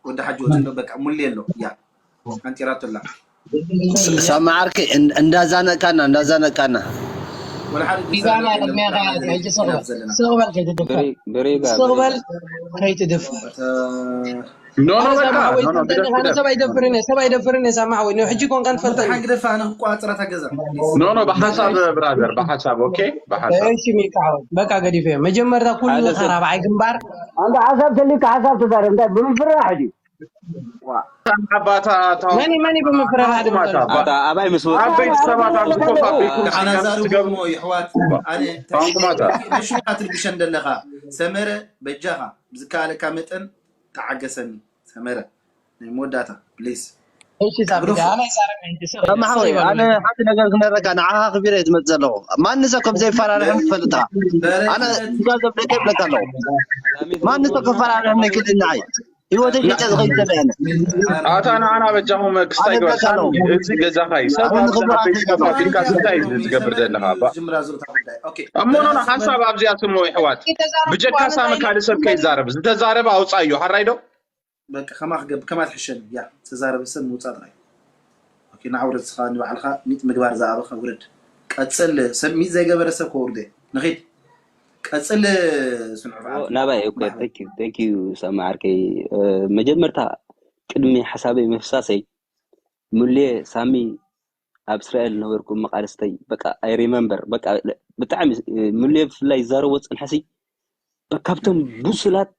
ወዲ ሓጂ ወዲ ኣሎ በቃ ሙሌ ኣሎ ያ ኣንጢራቶላ ሰማዓርከ እንዳዛነቃና እንዳዛነቃና ወላ ሓደ ሚዛና ቅድሚያ ከያት ሕጂ ስቕበል ስቕበል ከይትድፈር ስቕበል ከይትድፈር ኖ ኖ በቃ ኖ ኖ ግደፍ ግደፍ ሰብ ኣይደፍርን እየ ሰብ ኣይደፍርን እየ ሳማዕ ወይ ሕጂ ኮንካ ንፈልጠ ሓግደፋ ኣነ ክቋፅራ ታገዛ ኖ ኖ ብሓሳብ ብራዘር ብሓሳብ ኦኬ ብሓሳብ እሺ ሚካወል በቃ ገዲፈ መጀመርታ ኩሉ ተራብዓይ ግንባር አንተ ሐሳብ ተሊካ ሐሳብ ተዛረብ እንታይ ብምፍራህ ሕጂ ኣባታ መኒ መኒ ብምፍራህ ኣባይ ምስ ዓበይቲ ሰባት ኣብ ዝኾፋ ቤት ንዓና ዛርቡ እሞ ይሕዋት ኣነ ቋንቋ ማታ መሹካ ትርብሸን ዘለኻ ሰመረ በጃኻ ብዝከኣለካ መጠን ተዓገሰኒ ሰመረ ናይ መወዳእታ ፕሊስ እሺ ሳቢዳ ኣነ ይዛረብ እንጂ ስቕ ሰማሓወይ ኣነ ሓንቲ ነገር ክነረካ ንዓኻ ክቢረ ዝመፅ ዘለኹ ማንሰ ከም ዘይፈራርሕም ትፈልጥ ኢኻ ኣነ እዛ ዘብለካ ይብለካ ኣለኹ ማንሰ ክፈራርሕም ነይክእል ንዓይ ህይወተይ ሸጠ ዝኸይድ ሰብ እየ ኣነ ኣታ ንዓና በጃኹም ክስታይ ግበር ሳሚ እዚ ገዛኻ እዩ ሰብ ኣብዚ ዓበይቲ ኮፍ ኣቢልካ ስታይ እዚ ትገብር ዘለኻ እባ ጅምራ ዙርታ ጉዳይ ኦኬ እሞ ኖ ሓሳብ ኣብዚኣ ስምዑ ይሕዋት ብጀካ ሳሚ ካልእ ሰብ ከይዛረብ ዝተዛረበ ኣውፃእዮ ሓራይ ዶ በቃ ከማ ክገብ ከማ ትሕሸኒ ያ ተዛረበ ሰብ ምውፃእ ጥራይ ኦኬ ንዓ ውረድ ስኻ ንባዕልኻ ሚጥ ምግባር ዝኣበኸ ውረድ ቀፅል ሰብ ሚጥ ዘይገበረ ሰብ ከውርደ ንኺድ ቀፅል ስንዑ በዓል ናባይ okay thank you thank you ሳሚ ዓርከይ መጀመርታ ቅድሚ ሓሳበይ ምፍሳሰይ ሙሌ ሳሚ ኣብ እስራኤል ነበርኩ መቃልስተይ በቃ I remember በቃ ብጣዕሚ ሙሌ ብፍላይ ይዛረቦ ዝፀንሐሲ ካብቶም ብሱላት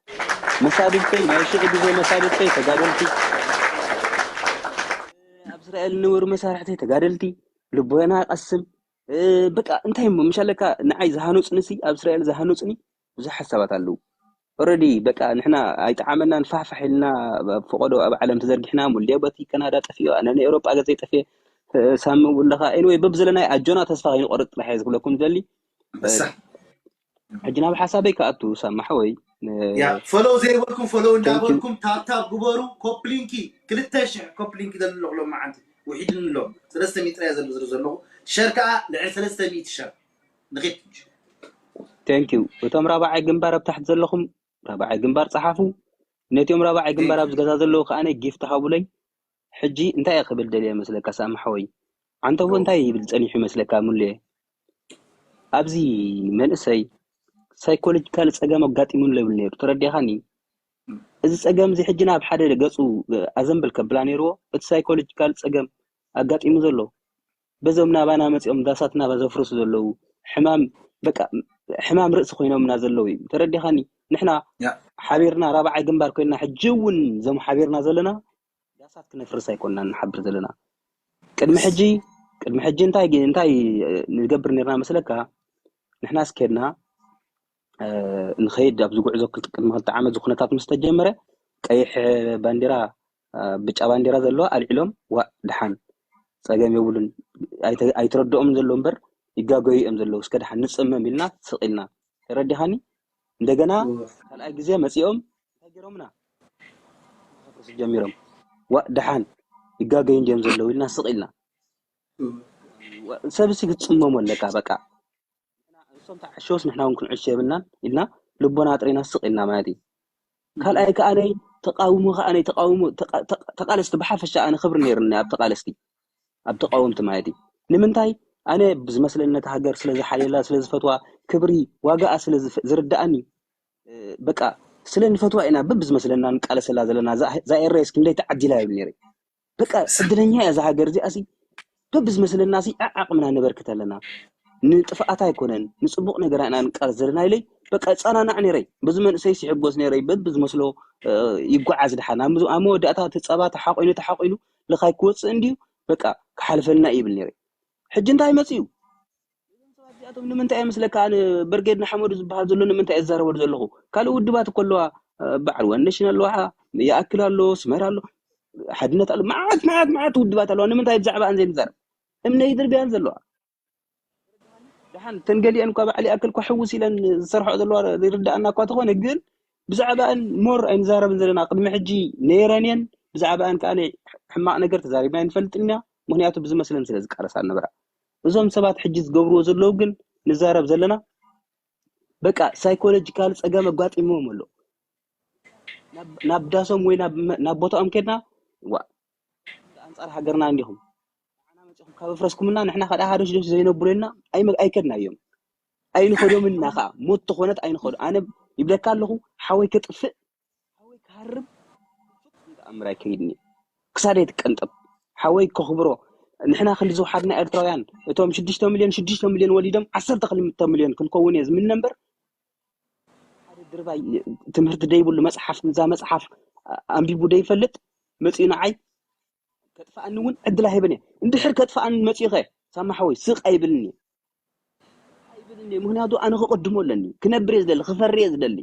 መሳድድተይ ናይ ሽዑ ግዜ መሳድድተይ ተጋደልቲ ኣብ እስራኤል ዝነበሩ መሳርሕተይ ተጋደልቲ ልቦና ይቐስም በቃ እንታይ እሞ ምሻለካ ንዓይ ዝሃነፁኒ ሲ ኣብ እስራኤል ዝሃነፁኒ ብዙሕ ሓሳባት ኣለዉ already በቃ ንሕና ኣይጠዓመናን ፋሕፋሕ ኢልና ፈቆዶ ኣብ ዓለም ተዘርጊሕና ሙሌ በቲ ካናዳ ጠፊኦ ኣነ ንኤውሮጳ ገዘይ ጠፊኤ ሳሚ እውን ኣለኻ anyway በብዘለናይ ኣጆና ተስፋ ከይንቆርጥ ጥራሕ እየ ዝብለኩም ዝደሊ ሕጂ ናብ ሓሳበይ ክኣቱ ሳሚ ሓወይ ያ ፎሎው ዘይበልኩም ፎሎው እንዳበልኩም ታብታብ ግበሩ። ኮፕሊንኪ ክልተ ሽሕ ኮፕሊንኪ ዘለኹ ሎም መዓንቲ ውሒድን ኣሎ ሰለስተ ሚእቲ ጥራይ ዘሎ ዝር ዘለኹ ሸር ከዓ ልዕሊ ሰለስተ ሚእቲ ሸር ንኺድ። Thank you። እቶም ራብዓይ ግንባር ኣብ ታሕቲ ዘለኹም ራብዓይ ግንባር ጸሓፉ። ነቲኦም ራብዓይ ግንባር ኣብዚ ገዛ ዘለዉ ከኣ ጊፍት ሃቡለይ። ሕጂ እንታይ እየ ክብል ደልየ መስለካ ሳሚ ሓወይ? ዓንተቦ እንታይ ይብል ጸኒሑ ይመስለካ ሙሌ? ኣብዚ መንእሰይ ሳይኮሎጂካል ጸገም ኣጋጢሙን ለብል ነይሩ ተረዲኻኒ። እዚ ጸገም እዚ ሕጂ ናብ ሓደ ገጹ ኣዘንብል ከብላ ነይርዎ። እቲ ሳይኮሎጂካል ጸገም ኣጋጢሙ ዘሎ በዞም ናባና መጺኦም ዳሳትና ዘፍርሱ ዘለዉ ሕማም በቃ ሕማም ርእሲ ኮይኖምና ዘለዉ እዩ ተረዲኻኒ። ንሕና ሓቢርና ራብዓይ ግንባር ኮይንና ሕጂ እውን እዞም ሓቢርና ዘለና ዳሳት ክነፍርስ ኣይኮንና ንሓብር ዘለና። ቅድሚ ሕጂ ቅድሚ ሕጂ እንታይ እንታይ ንገብር ነርና መስለካ? ንሕና ስኬድና ንኸይድ ኣብዚ ጉዕዞ ቅድሚ ክልተ ዓመት ዝኩነታት ምስ ተጀመረ ቀይሕ ባንዲራ ብጫ ባንዲራ ዘለዋ ኣልዒሎም ዋእ ደሓን ጸገም የብሉን ኣይተረድኦም ዘሎ እምበር ይጋገዩ እዮም ዘለዉ እስከ ደሓን ንጽመም ኢልና ስቕ ኢልና ተረዲኻኒ። እንደገና ካልኣይ ግዜ መጺኦም እንታይ ገይሮምና ክፍርሱ ጀሚሮም ዋእ ደሓን ይጋገዩ እንዲዮም ዘለዉ ኢልና ስቕ ኢልና። ሰብሲ ክትጽመሞ ኣለካ በቃ። እሶም ተዓሸውስ ንሕና እውን ክንዕሾ የብልናን ኢልና ልቦና ኣጥሪና ስቕ ኢልና ማለት እዩ። ካልኣይ ከኣ ናይ ተቃውሞ ከኣ ናይ ተቃውሞ ተቃለስቲ ብሓፈሻ ኣነ ክብሪ ነይርኒ ኣብ ተቃለስቲ ኣብ ተቃወምቲ ማለት እዩ። ንምንታይ ኣነ ብዝመስለኒ ነታ ሃገር ስለ ዝሓልየላ ስለ ዝፈትዋ ክብሪ ዋጋኣ ስለ ዝርድኣኒ በቃ ስለ ንፈትዋ ኢና በብዝመስለና ንቃለሰላ ዘለና እዛ ኤረይስ ክንደይ ተዓዲላ ይብል ነይረ። በቃ ዕድለኛ እያ እዛ ሃገር እዚኣ ሲ በብዝመስለና ሲ ዓዓቕምና ነበርክት ኣለና። ንጥፍኣት ኣይኮነን ንፅቡቕ ነገራ ኢና ንቃለስ ዘለና ኢለይ በቃ እፃናናዕ ነይረይ። በዚ መንእሰይ ሲሕጎስ ነይረይ በብዝመስሎ ይጓዓዝ ድሓን ኣብ መወዳእታ እቲ ፀባ ተሓቆይኑ ተሓቆይኑ ልኻይ ክወፅእ እንድዩ በቃ ክሓልፈልና ይብል ነይረይ። ሕጂ እንታይ መፅዩ? እዚኣቶም ንምንታይ እዮም ምስለካ ኣነ በርጌድ ንሓመዱ ዝበሃል ዘሎ ንምንታይ እዛረበሉ ዘለኹ? ካልእ ውድባት እኮ ኣለዋ። በዓል ዋን ነሽን ኣለዋ፣ ይኣክል ኣሎ፣ ስመር ኣሎ፣ ሓድነት ኣሎ፣ መዓት መዓት መዓት ውድባት ኣለዋ። ንምንታይ ብዛዕባ ኣን ዘይንዛረብ? እምነ ይድርብያን ዘለዋ። ደሓን ተን ገሊአን እኳ በዓል ይኣክል እኳ ሕውስ ኢለን ዝሰርሖ ዘለዋ ይርዳኣና እኳ ተኾነ ግን ብዛዕባኣን ሞር ኣይንዛረብን ዘለና። ቅድሚ ሕጂ ነይረን እየን። ብዛዕባኣን ከኣ ሕማቕ ነገር ተዛሪብና ኣይንፈልጥን ኢና። ምኽንያቱ ብዝመስለን ስለ ዝቃለሳ ነበራ። እዞም ሰባት ሕጂ ዝገብርዎ ዘለዉ ግን ንዛረብ ዘለና በቃ ሳይኮሎጂካል ጸገም ኣጋጢምዎም ኣሎ። ናብ ዳሶም ወይ ናብ ቦታኦም ኬድና ዋ ኣንጻር ሃገርና እንዲኹም ንዓና መጺኹም ካብ ኣፍረስኩምና ንሕና ከኣ ሃዶሽ ዶሽ ዘይነብሩ ኢልና ኣይከድናዮም። ኣይንኸዶምን ኢና ከኣ ሞት ተኾነት ኣይንኸዶ። ኣነ ይብለካ ኣለኹ ሓወይ ከጥፍእ ሓወይ ክሃርም ፍጹም ተኣምር ኣይከይድን እዩ። ክሳደይ ትቀንጠብ ሓወይ ከኽብሮ። ንሕና ክንዲ ዝውሓድና ኤርትራውያን እቶም ሽዱሽተ ሚልዮን ሽዱሽተ ሚልዮን ወሊዶም ዓሰርተ ክልተ ሚልዮን ክንከውን እየ ዝምነ እምበር ሓደ ድርባይ ትምህርቲ ደይብሉ መጽሓፍ እዛ መጽሓፍ ኣንቢቡ ደይፈልጥ መጺኡ ንዓይ ከጥፍኣኒ እውን ዕድል ኣይህብን እየ። እንድሕር ከጥፍኣኒ መጺኡ ኸ ሳማ ሓወይ ስቕ ኣይብልን እየ። ኣይብልን እየ። ምኽንያቱ ኣነ ክቕድሞ ኣለኒ። ክነብር እየ ዝደሊ፣ ክፈሪ እየ ዝደሊ።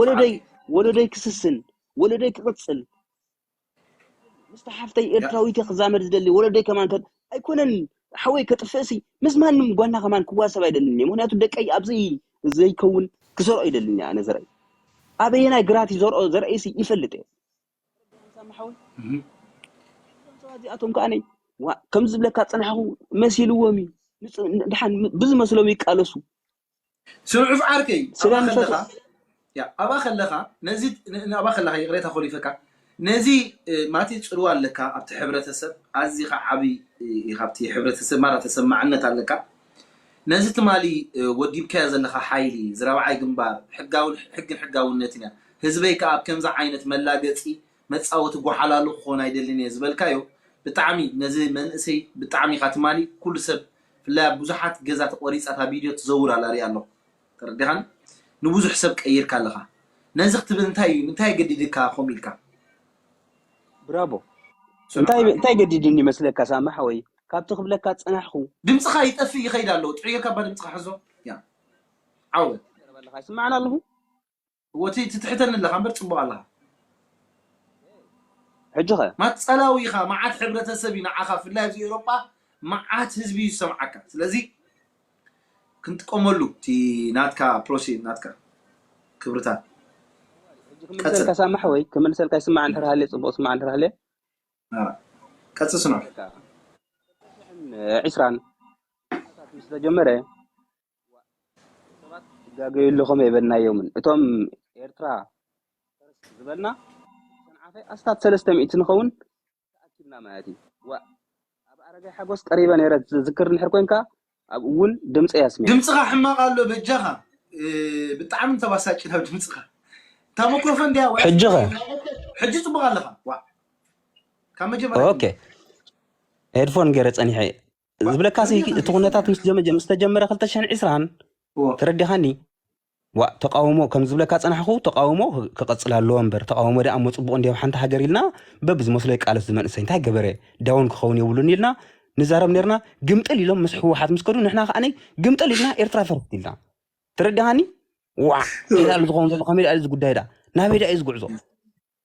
ወለዶይ ወለዶይ ክስስን፣ ወለዶይ ክቕጽል። ምስቲ ሓፍተይ ኤርትራዊት እየ ክዛመድ ዝደሊ። ወለዶይ ከማን ከ ኣይኮነን ሓወይ ከጥፍእሲ ምስ ማንም ጓና ከማን ክዋሰብ ኣይደልን እየ። ምኽንያቱ ደቀይ ኣብዚ ዘይከውን ክዘርኦ ይደልን እየ ኣነ ዘርኣይ። ኣበየናይ ግራት ይዘርኦ ዘርኣይሲ ይፈልጥ እየ። እዚኣቶም ከዓ ነይ ከም ዝብለካ ፅናሕኹ መሲልዎም እዩ። ድሓን ብዝመስሎም ይቃለሱ። ስምዑ ዓርከይ፣ ስለ ኣባ ከለኻ ኣባ ከለኻ ነዚ ኣባ ከለኻ ይቕሬታ ኮሊፈካ ነዚ ማቲ ፅልዋ ኣለካ ኣብቲ ሕብረተሰብ ኣዚኻ ዓብይ ኢኻ ኣብቲ ሕብረተሰብ ማራ ተሰማዕነት ኣለካ። ነዚ ትማሊ ወዲብካዮ ዘለኻ ሓይሊ እዚ ራብዓይ ግንባር ሕጋውን ሕግን ሕጋውነትን እያ። ህዝበይ ከኣ ኣብ ከምዚ ዓይነት መላገጺ መጻወቲ ጓሓላሉ ክኾን ኣይደልን እየ ዝበልካዮ ብጣዕሚ ነዚ መንእሰይ ብጣዕሚ ኢኻ ትማሊ ኩሉ ሰብ ብፍላይ ኣብ ብዙሓት ገዛ ተቖሪጻ እታ ቪድዮ ትዘውር ኣላ ሪኣ ኣለኹ። ተረዲኻኒ? ንብዙሕ ሰብ ቀይርካ ኣለኻ። ነዚ ክትብል እንታይ እዩ እንታይ ገዲድካ ከምኡ ኢልካ? ብራቮ። እንታይ እንታይ ገዲድኒ ይመስለካ ሳማ ሓወይ? ካብቲ ክብለካ ዝጸናሕኹ። ድምጽኻ ይጠፍእ ይኸይድ ኣሎ። ጥዑይ ጌርካ እባ ድምጽኻ ሕዞ። ያ። ዓወት። ይስማዕና ኣለኹ። ወቲ ትትሕተኒ ኣለኻ እምበር ጽቡቕ ኣለኻ። ሕጂ ኸ? ማት ጸላዊ ኢኻ፣ መዓት ሕብረተሰብ እዩ ንዓኻ፣ ብፍላይ ኣብዚ ኤውሮጳ መዓት ህዝቢ እዩ ዝሰምዓካ። ስለዚ ክንጥቀመሉ እቲ ናትካ ፕሮሲ ናትካ ክብርታት ክምልሰልካ ሳማሕ ወይ ክምልሰልካ ይስማዕ እንድሕር ሃልየ፣ ጽቡቕ ስማዕ እንድሕር ሃልየ። ቀጽስ ነው። ዕስራን ምስ ተጀመረ ሰባት ይጋገዩ ኣለኹም ኣይበልናዮምን። እቶም ኤርትራ ዝበልና ሰንዓፈ ኣስታት ሰለስተ ሚእቲ ንኸውን ተኣኪብና ማለት እዩ። ዋ ኣብ ኣረጋይ ሓጎስ ቀሪበ ነይረ ዝዝክር እንድሕር ኮንካ ኣብኡ እውን ድምፂ ያስሚዕ። ድምፅኻ ሕማቕ ኣሎ በጃኻ። ብጣዕሚ ተባሳጭ ናብ ድምፅኻ። እታ መክሮፎን እንዲያ ሕጂ ኸ? ሕጂ ፅቡቕ ኣለኻ። ዋ ካብ መጀመርያ ኦኬ ሄድፎን ገይረ ፀኒሐ ዝብለካ ሲ እቲ ኩነታት ምስ ጀመ- ምስ ተጀመረ ክልተ ሽሕን ዕስራን ዋ ተረዲኻኒ። ዋ ተቃውሞ ከም ዝብለካ ፀናሕኹ ተቃውሞ ክቐፅል ኣለዎ እምበር ተቃውሞ ደኣ እሞ ፅቡቕ እንዲዮም ሓንቲ ሃገር ኢልና በብዝመስሎ ይቃለስ ዝመንእሰይ እንታይ ገበረ ዳውን ክኸውን የብሉን ኢልና ንዛረብ ነርና። ግምጥል ኢሎም ምስ ህወሓት ምስ ከዱ ንሕና ከዓነይ ግምጥል ኢልና ኤርትራ ፈርት ኢልና ተረዲኻኒ። ዋ ዳሉ ዝኸውን ዘሎ ከመይ ዳሉ ዝጉዳይ ዳ ናበይ ዳ እዩ ዝጉዕዞ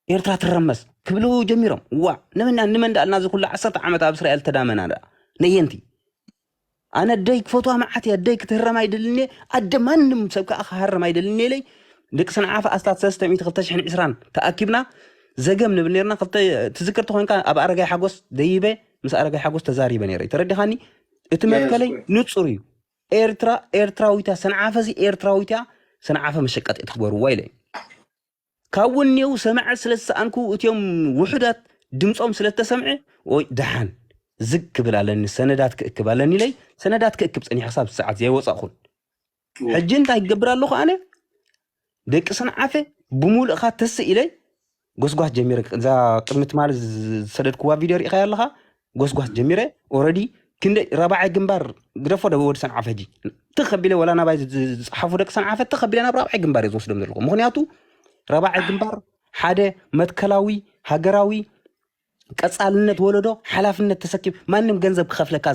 ኤርትራ ትረመስ ክብሉ ጀሚሮም። ዋ ንመን ንመን ዳልና እዚ ኩሉ ዓሰርተ ዓመት ኣብ እስራኤል ተዳመና ዳ ነየንቲ ኣነ ኣደይ ክፈትዋ መዓት እየ ኣደይ ክትህረም ኣይደልን እየ ኣደ ማንም ሰብ ከዓ ክሃረም ኣይደልን እየ ኢለይ ደቂ ሰንዓፈ ኣስታት ሰለስተ ሚእቲ ክልተ ሽሕን ዕስራን ተኣኪብና ዘገም ንብል ነርና። ክልተ ትዝክርቲ ኮይንካ ኣብ ኣረጋይ ሓጎስ ደይበ ምስ ኣረጋይ ሓጎስ ተዛሪበ ነይረ ተረዲኻኒ። እቲ መትከለይ ንፁር እዩ። ኤርትራ ኤርትራዊት እያ ሰንዓፈ እዚ ኤርትራዊት እያ። ሰንዓፈ መሸቀጢ ትግበርዋ ኢለ ካብኡ እኒአው ሰምዐ ስለ ዝሰኣንኩ እቲኦም ውሑዳት ድምፆም ስለ ዝተሰምዐ ወይ ደሓን ዝግ ክብል ኣለኒ ሰነዳት ክእክብ ኣለኒ ኢለይ ሰነዳት ክእክብ ፀኒሐ ክሳብ ሰዓት ዘይወፃእኹን ሕጂ እንታይ ክገብር ኣለኹ ኣነ ደቂ ሰንዓፈ ብሙሉእኻ ተስእ ኢለይ ጎስጓስ ጀሚረ እዛ ቅድሚ ትማሊ ዝሰደድክዋ ቪድዮ ርኢኻያ ኣለኻ ጎስጓስ ጀሚረ ኦረዲ ክንደይ ረባዓይ ግንባር ግደፎ ደ ወዲ ሰንዓፈ ሕጂ ትኸቢለ ወላ ናባይ ዝፀሓፉ ደቂ ሰንዓፈ ትኸቢለ ናብ ራብዓይ ግንባር እየ ዝወስዶም ዘለኹ ምክንያቱ ራብዓይ ግንባር ሓደ መትከላዊ ሃገራዊ ቀፃልነት ወለዶ ሓላፍነት ተሰኪም ማንም ገንዘብ ክኸፍለካ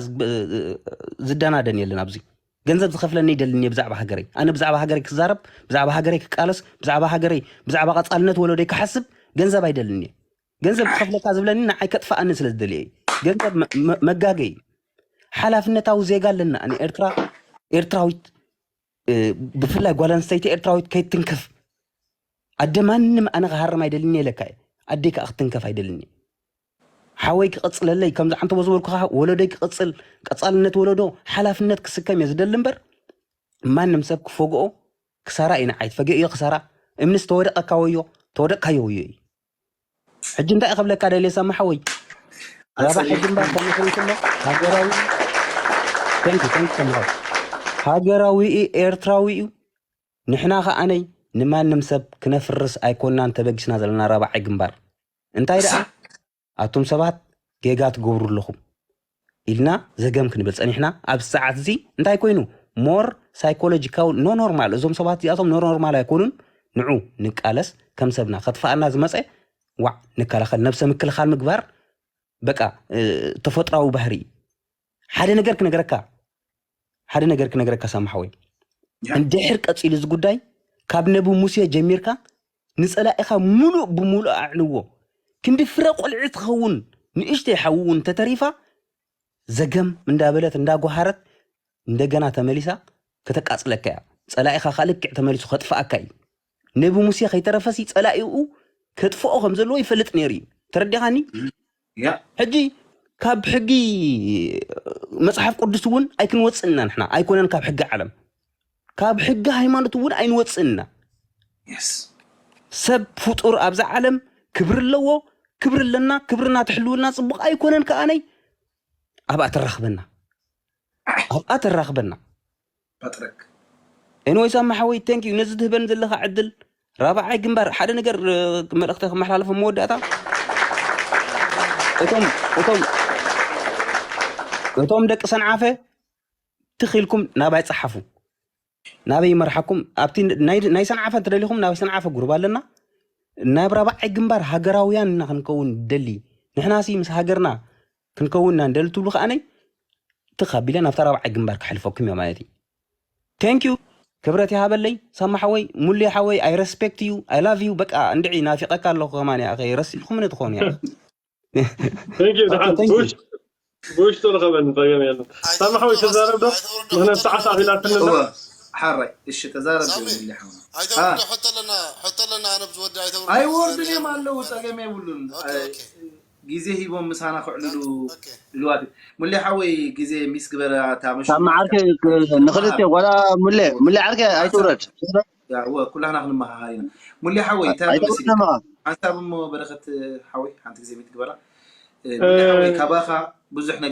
ዝደናደን የለን ኣብዚ ገንዘብ ዝኸፍለኒ ይደልን እየ ብዛዕባ ሃገረይ ኣነ ብዛዕባ ሃገረይ ክዛረብ ብዛዕባ ሃገረይ ክቃለስ ብዛዕባ ሃገረይ ብዛዕባ ቀፃልነት ወለዶይ ክሓስብ ገንዘብ ኣይደልን እየ ገንዘብ ክኸፍለካ ዝብለኒ ንዓይ ከጥፍኣኒ ስለ ዝደልየ እዩ ገንዘብ መጋገ እዩ ሓላፍነታዊ ዜጋ ኣለና ኣነ ኤርትራ ኤርትራዊት ብፍላይ ጓል ኣንስተይቲ ኤርትራዊት ከይትንከፍ ኣደ ማንም ኣነ ክሃርም ኣይደልን እየ ኢለካ እየ ኣደይ ከዓ ክትንከፍ ኣይደልን እየ ሓወይ ክቐፅለለይ ከምዚ ዓንተቦ ዝበልኩኻ ወለዶይ ክቐፅል ቀፃልነት ወለዶ ሓላፍነት ክስከም እየ ዝደሊ እምበር ማንም ሰብ ክፈግኦ ክሳራ እዩ ንዓይ ትፈግእዮ ክሳራ እምኒ ዝተወደቐካ ወዮ ተወደቕካዮ ወዮ እዩ ሕጂ እንታይ ክብለካ ደልየ ሳማ ሓወይ ራባሕ ግንባር ተመስሪቱ ኣሎ ሃገራዊ ተንክ ተንክ ተምሃር ሃገራዊ እዩ ኤርትራዊ እዩ ንሕና ከዓነይ ንማንም ሰብ ክነፍርስ ኣይኮናን ተበጊስና ዘለና ራባዓይ ግንባር እንታይ ደኣ ኣቱም ሰባት ጌጋ ትገብሩ ኣለኹም ኢልና ዘገም ክንብል ጸኒሕና ኣብዚ ሰዓት እዚ እንታይ ኮይኑ more psychological no normal እዞም ሰባት እዚኣቶም no normal ኣይኮኑን ንዑ ንቃለስ ከም ሰብና ከጥፍኣና ዝመጸ ዋዕ ንከላኸል ነብሰ ምክልኻል ምግባር በቃ ተፈጥራዊ ባህሪ ሓደ ነገር ክነግረካ ሓደ ነገር ክነግረካ ሳማ ሓወይ እንድሕር ቀጺሉ እዚ ጉዳይ ካብ ነቢ ሙሴ ጀሚርካ ንጸላኢኻ ሙሉእ ብሙሉእ ኣዕንዎ ክንዲ ፍረ ቆልዒ ትኸውን ንእሽተይ ሓዊ እውን እንተተሪፋ ዘገም እንዳበለት እንዳጓሃረት እንደገና ተመሊሳ ከተቃጽለካ እያ ጸላኢኻ ካልክዕ ተመሊሱ ከጥፍኣካ እዩ ነቢ ሙሴ ከይተረፈሲ ጸላኢኡ ከጥፍኦ ከም ዘለዎ ይፈልጥ ነይሩ እዩ ተረዲኻኒ ሕጂ ካብ ሕጊ መጽሓፍ ቅዱስ እውን ኣይክንወፅእና ንሕና ኣይኮነን ካብ ሕጊ ዓለም ካብ ሕጊ ሃይማኖት እውን ኣይንወፅእና ሰብ ፍጡር ኣብዛ ዓለም ክብሪ ኣለዎ ክብሪ ኣለና ክብርና ትሕልውልና ፅቡቅ ኣይኮነን ከኣነይ ኣብኣ ተራኽበና ኣብኣ ተራኽበና ፓትረክ ኤንወይ ሳማ ሓወይ ቴንክ ዩ ነዚ ትህበን ዘለኻ ዕድል ራብዓይ ግንባር ሓደ ነገር መልእኽቲ ክመሓላለፍ መወዳእታ እቶም እቶም እቶም ደቂ ሰንዓፈ ትኺልኩም ናባይ ፀሓፉ ናበይ ይመርሓኩም ኣብቲ ናይ ሰንዓፈ ትደሊኹም ናበይ ሰንዓፈ ጉሩብ ኣለና ናብ ራብዓይ ግንባር ሃገራውያን ኢና ክንከውን ደሊ ንሕናሲ ምስ ሃገርና ክንከውን ኢና ንደሊ ትብሉ ከዓነይ ትኽ ኣቢለ ናብታ ራብዓይ ግንባር ከሕልፈኩም እዮ ማለት እዩ ቴንክ ዩ ክብረት ይሃበለይ ሳማ ሓወይ ሙሌ ሓወይ ኣይ ረስፔክት ዩ ኣይ ላቭ ዩ በቃ እንድዒ ናፊቐካ ኣለኹ ከማን እያ ረሲዕኹምኒ ትኾኑ እያ ብውሽጡ ርኸበኒ ጸገም የለን ሳማ ሓወይ ትዛረብ ዶ ምክንያቱ ሰዓት ኣኺላትኒ ሓራይ። እሺ፣ ተዛረብ ሳሚ፣ ሙሌ ሓውና። ኣይተውርዶ። ሕቶ ኣለና፣ ሕቶ ኣለና። ኣነ ብዝወዲ ኣይተውርዶ። ኣይወርድን እዮም ኣለዉ፣ ጸገም የብሉን። ኦኬ፣ ኦኬ። ግዜ ሂቦም ምሳና ክዕልሉ ድልዋት። ሙሌ ሓወይ፣ ግዜ ሚስ ግበራ። ታመሽ ካብ መዓርከ ንክልተ ዋላ ሙሌ ሙሌ ዓርከ ኣይትውረድ። ያወ ኩላና ክንመሃሃር ኢና። ሙሌ ሓወይ፣ እንታይ ኣይተውርድ መሲልካ? ተመኻ። ሓንሳብ እሞ በረኸት ሓወይ፣ ሓንቲ ግዜ ሚት ግበራ። ሙሌ ሓወይ፣ ካባኻ ብዙሕ